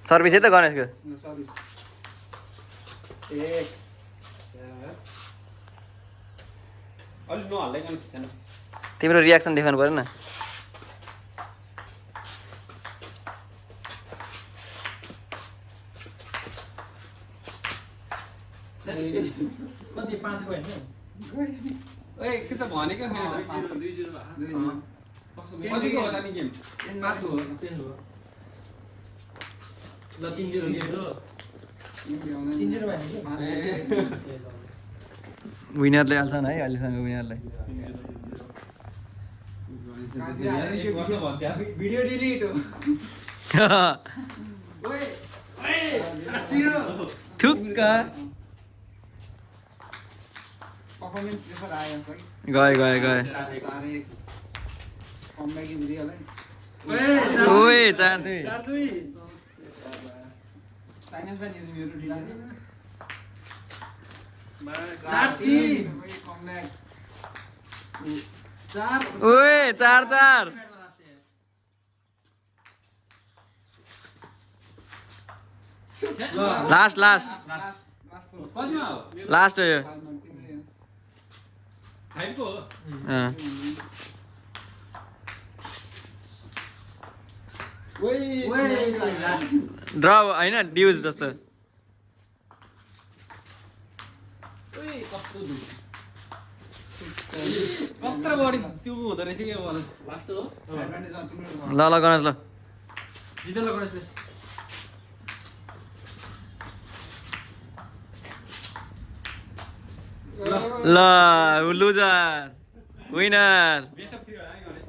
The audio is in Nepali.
सर्भिस है त गणेशको तिम्रो रियाक्सन देखाउनु पर्यो न कति 5 को हैन ए के त भनेको छैन 2-0 कतिको होला नि गेम 5 को हो चेन्ज हो ल 3-0 गेम हो 3-0 भयो विनरले हाल्छन् है अहिलेसम्म विनरलाई भिडियो डिलिट हो थुक्क परफॉर्मेंस प्रेशर आयो है गए कमब्याक रियल है ओए 4-2 साइनस पनि मेरो डिलिट 4-3 कमब्याक 4 ओए 4-4 लास्ट कतिमा हो लास्ट हो यो 5 को ड्र होइन ड्युज जस्तो कत्रो बढी त्यो हुँदो रहेछ के बोल लास्ट हो एडभान्टेज अन तिम्रो ल गणेश ल जित्न ल गणेशले ल लुजर विनर बेस्ट अफ 3 हो है